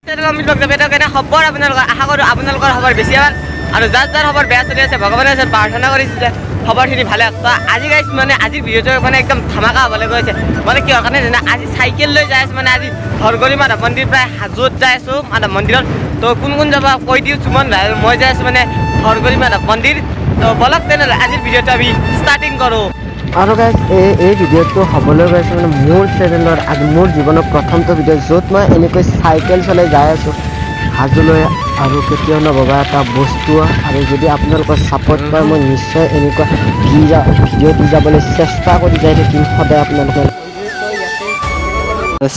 খবৰ আপোনালোকৰ আশা কৰোঁ আপোনালোকৰ খবৰ বেছি ভাল আৰু যাৰ যাৰ খবৰ বেয়া চলি আছে ভগৱানৰ ওচৰত প্ৰাৰ্থনা কৰিছোঁ যে খবৰখিনি ভালে। তো আজি গাইছ মানে আজিৰ ভিডিঅ'টো মানে একদম ধামাকা হ'বলৈ গৈছে। মানে কিহৰ কাৰণে জানে, আজি চাইকেল লৈ যাই আছোঁ, মানে আজি ধৰগৰি মাধৱ মন্দিৰ প্ৰায় হাজোত যাই আছোঁ মাধৱ মন্দিৰত। তো কোন কোন যাব কৈ দিওঁ, চুমন ভাই আৰু মই যাই আছোঁ মানে ধৰগৰি মাধৱ মন্দিৰ। তো বলক তেনেহ'লে আজিৰ ভিডিঅ'টো আমি ষ্টাৰ্টিং কৰোঁ। আৰু গাইজ এই ভিডিঅ'টো হ'বলৈ গৈছে মানে মোৰ চেনেলৰ আজি মোৰ জীৱনৰ প্ৰথমটো ভিডিঅ', য'ত মই এনেকৈ চাইকেল চলাই যাই আছোঁ হাজোলৈ। আৰু কেতিয়াও নভবা এটা বস্তু, আৰু যদি আপোনালোকৰ ছাপোৰ্ট পায় মই নিশ্চয় এনেকুৱা ভিডিঅ' দি যাবলৈ চেষ্টা কৰি যাই থাকিম সদায়। আপোনালোকে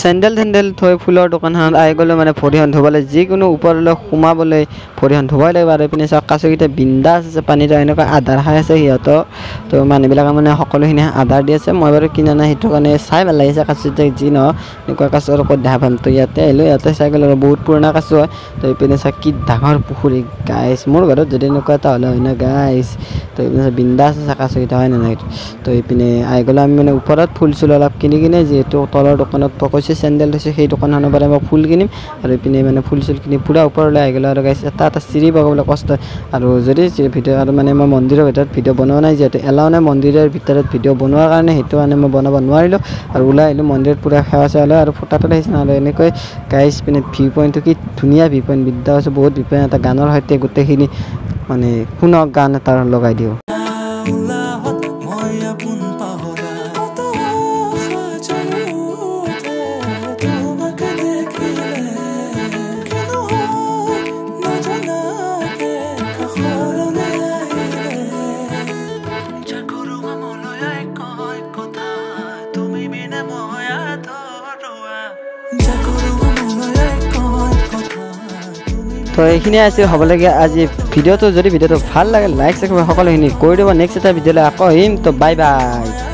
চেণ্ডেল টেণ্ডেল থৈ ফুলৰ দোকানখনত আহি গ'লোঁ, মানে ভৰিখন ধুবলৈ, যিকোনো ওপৰলৈ সোমাবলৈ ভৰিখন ধুবই লাগিব। আৰু এইপিনে চাওক কাছকেইটা বিন্দাছ আছে পানীত, এনেকুৱা আধাৰ খাই আছে সিহঁতক। তো মানুহবিলাকে মানে সকলোখিনি আধাৰ দি আছে, মই বাৰু কিনা নাই, সেইটো কাৰণে চাই ভাল লাগিছে কাছকেইটা। যি নহওক এনেকুৱা কাছ আৰু ক'ত দেখা পাম। তো ইয়াতে আহিলোঁ, ইয়াতে চাই গ'লোঁ আৰু বহুত পুৰণা কাছ হয়। তো এইপিনে চাওক কি ডাঙৰ পুখুৰী গাইছ, মোৰ ঘৰত যদি এনেকুৱা এটা হ'লে হয় না গাইছ। তো এইপিনে বিন্দাছ আছে কাছকেইটা, হয় নে নাই। তো এইপিনে আহি গ'লোঁ আমি মানে ওপৰত ফুল চুল অলপ কিনি কিনে, যিহেতু তলৰ দোকানত কৈছে চেণ্ডেল থৈছে সেই দোকানখনৰ পৰা মই ফুল কিনিম। আৰু এইপিনে মানে ফুল চুল কিনি পূৰা ওপৰলৈ আহি গ'লোঁ। আৰু গাইছ এটা এটা চিৰি বগাবলৈ কষ্ট। আৰু যদি ভিডিঅ' আৰু মানে মই মন্দিৰৰ ভিতৰত ভিডিঅ' বনোৱা নাই, যিহেতু এলাও নাই মন্দিৰৰ ভিতৰত ভিডিঅ' বনোৱাৰ কাৰণে, সেইটো কাৰণে মই বনাব নোৱাৰিলোঁ। আৰু ওলাই আহিলোঁ মন্দিৰত পূৰা সেৱা চেৱা লৈ আৰু ফটো এটা আহিছে। আৰু এনেকৈ গাইছ পিনে ভিউ পইণ্টটো কি ধুনীয়া ভিউ পইণ্ট, বিদ্যা আছে বহুত ভিউ পইণ্ট। এটা গানৰ সৈতে গোটেইখিনি মানে শুনক গান এটা লগাই দিওঁ। তো এইখিনিয়ে আছিল হ'বলগীয়া আজি ভিডিঅ'টো। যদি ভিডিঅ'টো ভাল লাগে লাইক চাইক সকলোখিনি কৰি দিব। নেক্সট এটা ভিডিঅ'লৈ আকৌ আহিম। তো বাই বাই।